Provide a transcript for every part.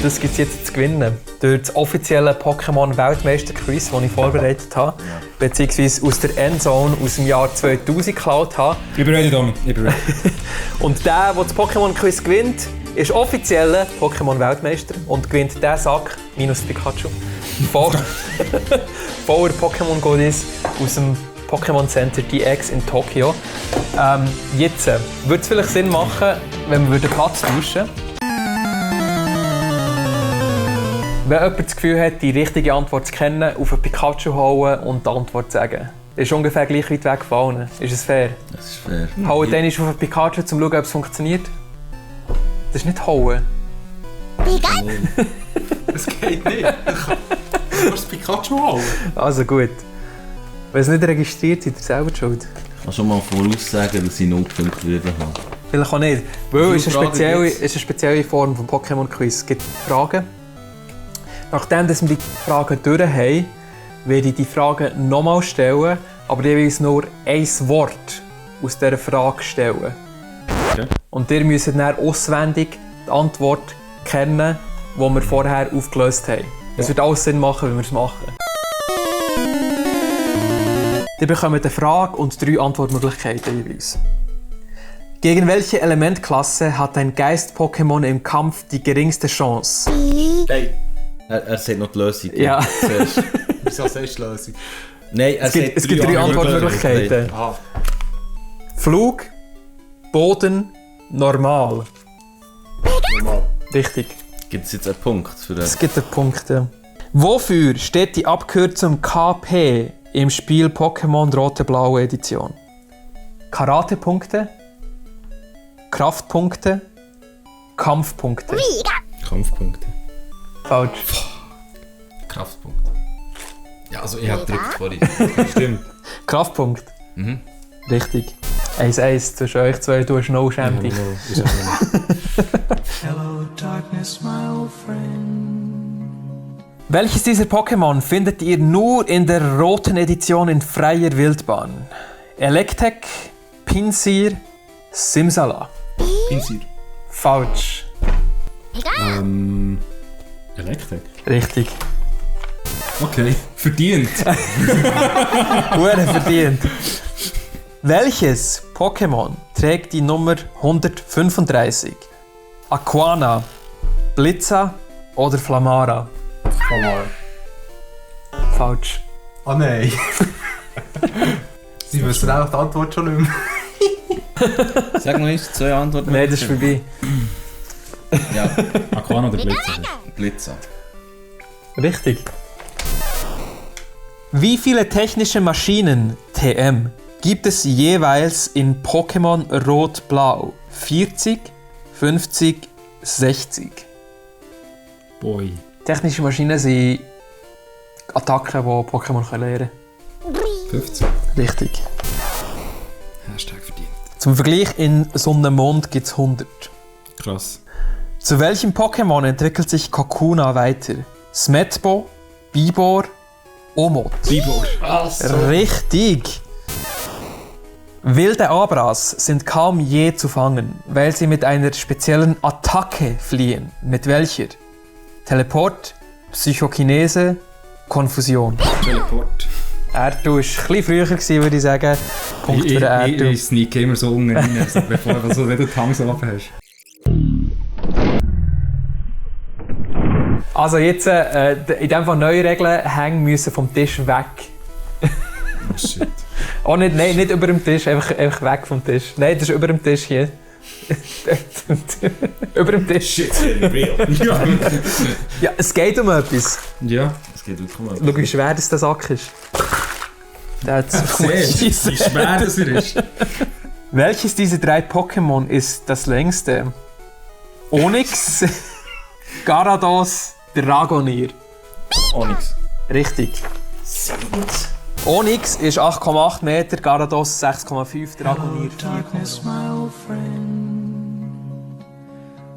das gibt es jetzt zu gewinnen. Durch das offizielle Pokémon-Weltmeister-Quiz, das ich vorbereitet habe. Ja. Beziehungsweise aus der Endzone aus dem Jahr 2000 geklaut habe. Ich bin ready, Domi. Ich bin ready. Und der das Pokémon-Quiz gewinnt, ist offizieller Pokémon-Weltmeister und gewinnt den Sack, minus Pikachu, voller Pokémon-Goodies aus dem Pokémon Center DX in Tokio. Jetzt würde es vielleicht Sinn machen, wenn wir den Platz tauschen. Wenn jemand das Gefühl hat, die richtige Antwort zu kennen, auf einen Pikachu hauen und die Antwort sagen. Ist ungefähr gleich weit weg gefallen. Ist es fair? Das ist fair. Hauen dann auf einen Pikachu, um zu schauen, ob es funktioniert? Das ist nicht hauen. Das geht nicht. Du kannst das Pikachu hauen. Also gut. Wenn es nicht registriert, seid ihr selber schuld. Ich kann schon mal voraussagen, dass ich 0 Punkte gegeben habe. Vielleicht auch nicht. Weil es ist eine spezielle Form von Pokémon-Quiz. Es gibt Fragen. Nachdem wir die Fragen durch haben, werde ich die Fragen nochmal stellen, aber jeweils nur ein Wort aus dieser Frage stellen. Okay. Und ihr müsst dann auswendig die Antwort kennen, die wir vorher aufgelöst haben. Es wird alles Sinn machen, wenn wir es machen. Ihr bekommt eine Frage und 3 Antwortmöglichkeiten jeweils. Gegen welche Elementklasse hat ein Geist-Pokémon im Kampf die geringste Chance? Nein. Er sagt noch die Lösung. Ja. Wieso sagst du die Lösung? Nein, Es gibt 3 Antwortmöglichkeiten. Aha. Flug, Boden, normal. Normal. Richtig. Gibt es jetzt einen Punkt für den? Es gibt einen Punkt. Ja. Wofür steht die Abkürzung KP im Spiel Pokémon Rote-Blaue Edition? Karate-Punkte, Kraftpunkte, Kampfpunkte. Kampfpunkte. Falsch. Kraftpunkt. Ja, also ich habe gedrückt vorhin. Stimmt. Kraftpunkt. Mhm. Richtig. 1-1 zwischen euch zwei, du hast no schäm dich. Hello, darkness, my old friend. Welches dieser Pokémon findet ihr nur in der roten Edition in freier Wildbahn? Electek, Pinsir, Simsala. Pinsir. Falsch. Elektrik. Richtig. Okay, verdient. Hure verdient. Welches Pokémon trägt die Nummer 135? Aquana, Blitza oder Flamara? Flamara. Falsch. Oh nein. Sie wissen auch die Antwort schon nicht mehr. Sag mal eins, 2 Antworten. Nein, das ist vorbei. Ja, Aquana oder Blitzer? Blitzer. Richtig. Wie viele technische Maschinen, TM, gibt es jeweils in Pokémon Rot-Blau? 40, 50, 60? Boy. Technische Maschinen sind Attacken, die Pokémon lernen können. 15. Richtig. Hashtag verdient. Zum Vergleich, in Sonne und Mond gibt es 100. Krass. Zu welchem Pokémon entwickelt sich Kakuna weiter? Smetbo, Bibor, Omot. Bibor. Richtig! Wilde Abras sind kaum je zu fangen, weil sie mit einer speziellen Attacke fliehen. Mit welcher? Teleport, Psychokinese, Konfusion. Teleport. Erddu war ein bisschen früher, würde ich sagen. Punkt für den Erddu. Ich sneake immer so unten rein, bevor du so wieder die Hangs offen hast. Also jetzt, in dem Fall neue Regeln, hängen müssen vom Tisch weg. Oh shit. Oh, nicht über dem Tisch, einfach weg vom Tisch. Nein, das ist über dem Tisch hier. Über dem Tisch. Shit, real. Ja. Ja, es geht um etwas. Ja. Es geht wirklich mal. Schau, wie schwer das der Sack ist. Der hat Wie schwer das ist. Welches dieser 3 Pokémon ist das längste? Onyx, Gyarados, Dragonir. Onyx. Richtig. Onyx ist 8,8 Meter, Gyarados 6,5, Dragonir 4,0. Darkness, my old friend.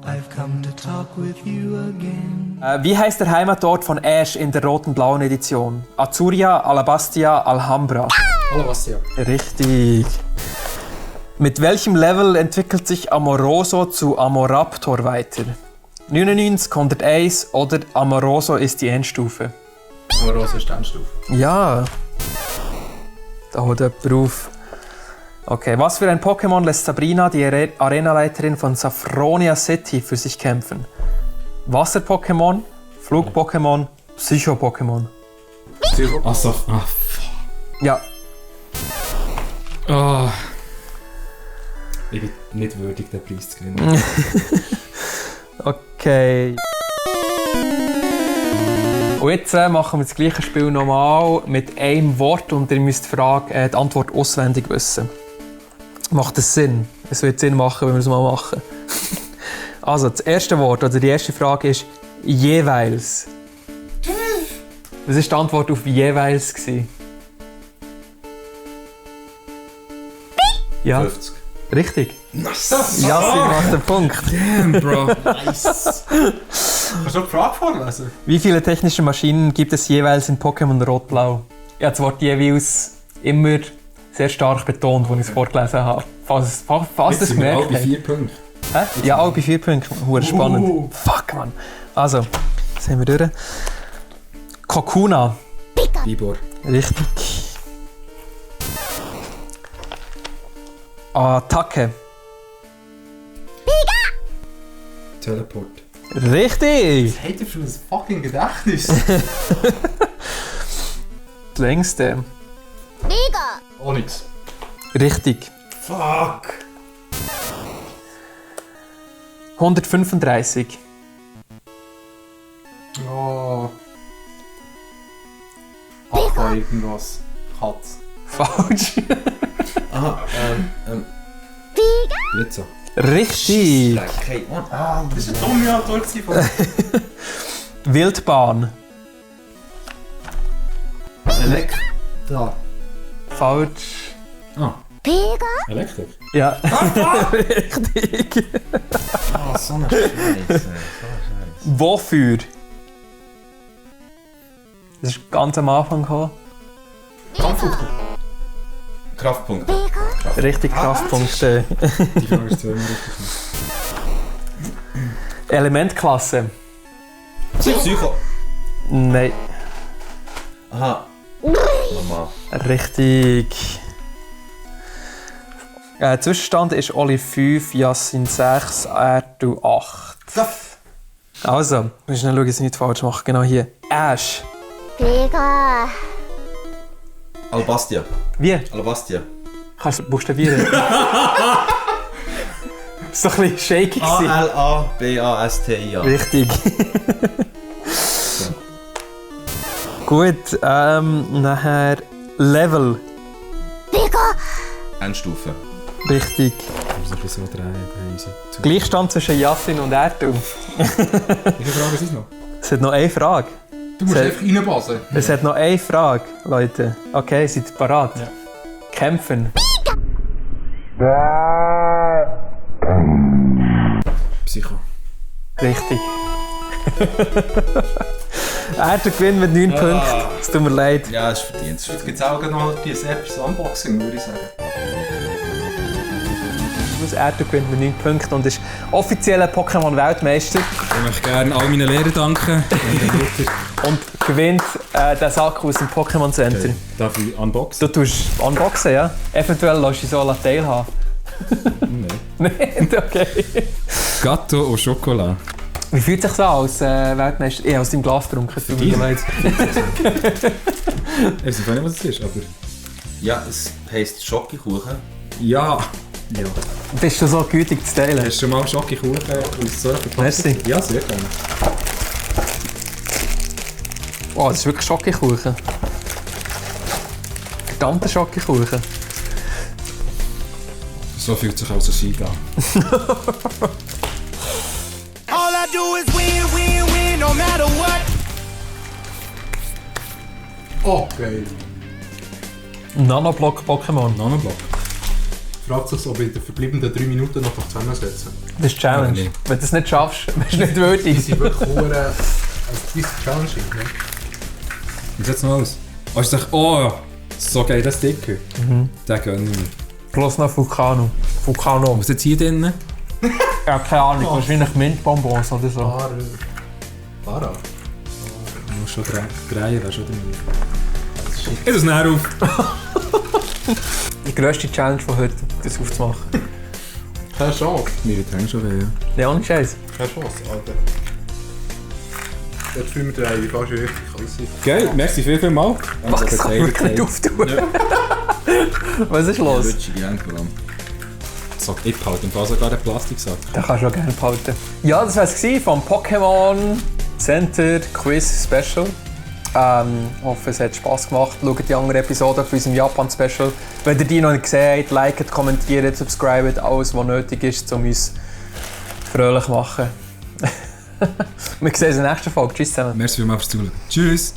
I've come to talk with you again. Wie heißt der Heimatort von Ash in der roten-blauen Edition? Azuria, Alabastia, Alhambra. Alabastia. Richtig. Mit welchem Level entwickelt sich Amoroso zu Amoraptor weiter? 99, 101 oder Amoroso ist die Endstufe? Amoroso ist die Endstufe. Ja. Da holt jemand auf. Okay, was für ein Pokémon lässt Sabrina, die Arenaleiterin von Saffronia City, für sich kämpfen? Wasser-Pokémon, Flug-Pokémon, Psycho-Pokémon. Fuck. Ja, Ah. Ich bin nicht würdig, den Preis zu gewinnen. okay. Und jetzt machen wir das gleiche Spiel nochmal mit einem Wort und ihr müsst die Antwort auswendig wissen. Macht das Sinn? Es wird Sinn machen, wenn wir es mal machen. Also, das erste Wort oder die erste Frage ist jeweils. Was war die Antwort auf jeweils? Ja, 50. richtig. Nice! Jassi macht den Punkt. Damn, Bro. Nice! Kannst du die Frage vorlesen? Wie viele technische Maschinen gibt es jeweils in Pokémon Rot-Blau? Ich habe das Wort jeweils immer sehr stark betont, als ich es vorgelesen habe. Falls das gemerkt bei habt. 4 Punkten. Hä? Ja, auch bei 4 Punkten. Hure spannend. Fuck, Mann. Also, jetzt haben wir durch. Kokuna. Bibor. Richtig. Attacke. Teleport. Richtig. Was hat er für ein fucking Gedächtnis? Das längste. Onyx. Richtig. Fuck! 135. Oh. Aqua irgendwas. Katz. Falsch. Blitzer. Richtig. Okay, Mann. Das ist eine dumme Antwort von Wildbahn. Elektra. Falsch. Ah. Elektrik. Ja. Richtig. Ah, so eine Scheiße. Wofür? Das ist ganz am Anfang gekommen. Kraftpunkt. Richtig Kraftpunkte. Die Frage ist zweimal richtig. Elementklasse. Psycho. Nein. Aha. Normal. Richtig. Zwischenstand ist Oli 5, Yassin 6, Erdu 8. Also, wir müssen schnell schauen, dass ich nicht falsch mache. Genau hier. Ash. Albastia. Wie? Albastia. Kannst du buchstabieren? Das war doch ein bisschen shaky. A-L-A-B-A-S-T-I-A. Richtig. Gut, nachher Level. Endstufe. Richtig. Ich muss ein bisschen so drehen. Gleichstand zwischen Yassin und Erdu. Wie viele Fragen sind es noch? Es hat noch eine Frage. Du musst Sehr- einfach reinpassen. Es hat noch eine Frage, Leute. Okay, seid ihr bereit? Ja. Kämpfen. Psycho. Richtig. Erdu gewinnt mit 9 Punkten. Es tut mir leid. Ja, das ist verdient. Jetzt gibt es auch noch die Selbst Unboxing, würde ich sagen. Erdu gewinnt mit 9 Punkten und ist offizieller Pokémon-Weltmeister. Ich möchte gerne all meinen Lehrern danken. Und gewinnt den Sack aus dem Pokémon Center. Darf ich unboxen? Du tust unboxen, ja? Eventuell lässt du so teilhaben. Nein. Nein, okay. Gatto au Chocolat. Wie fühlt sich so als Weltmeister? Ich habe aus deinem Glas getrunken, es tut mir Dir? leid. Ich weiß nicht, was es ist, aber... Ja, es heisst Schokokuchen. Ja. Ja. Bist du so gütig zu teilen? Hast du schon mal Schokokuchen aus so einer Verpackung? Merci. Ja, sehr gerne. Oh, das ist wirklich Schokokuchen. Verdammter Schokokuchen. So fühlt sich also Ski an. All I do is win, win, win, no matter what. Oh, geil. Nanoblock-Pokémon. Nanoblock. Fragt sich, ob in den verbleibenden 3 Minuten noch zusammensetzen. Das ist die Challenge. Nee. Wenn du das nicht schaffst, bist du nicht Die würdig. sind wirklich hure. Also, die ist challenging, ne? Wie sieht es noch aus? Oh, ich sage, oh, so geil, das Sticker. Den gönne ich mir. Plus noch Vulcano. Vulcano. Was ist jetzt hier drin? Ja, keine Ahnung, wahrscheinlich Mintbonbons oder so. Para. Du musst schon drehen, wäre schon drin. Ich das näher auf. Die grösste Challenge von heute, das aufzumachen. Keine Chance. Mir die Hänge schon weh. Ja, ohne Scheiß. Keine Chance, Alter. Jetzt fühlen wir die fast richtig aussehen. Geil, merci viel mal. Was kann ich nicht auftun? Was ist los? Lutschige Hände vor allem. So, ich behalte im Fall sogar den Plastiksack. Den kannst du auch gerne behalten. Ja, das war es vom Pokémon Center Quiz Special. Hoffe, es hat Spass gemacht. Schaut die anderen Episoden von unserem Japan-Special. Wenn ihr die noch nicht gesehen habt, liket, kommentiert, subscribt, alles, was nötig ist, um uns fröhlich zu machen. Wir sehen uns in der nächsten Folge. Tschüss zusammen. Merci vielmals fürs Zuschauen. Tschüss!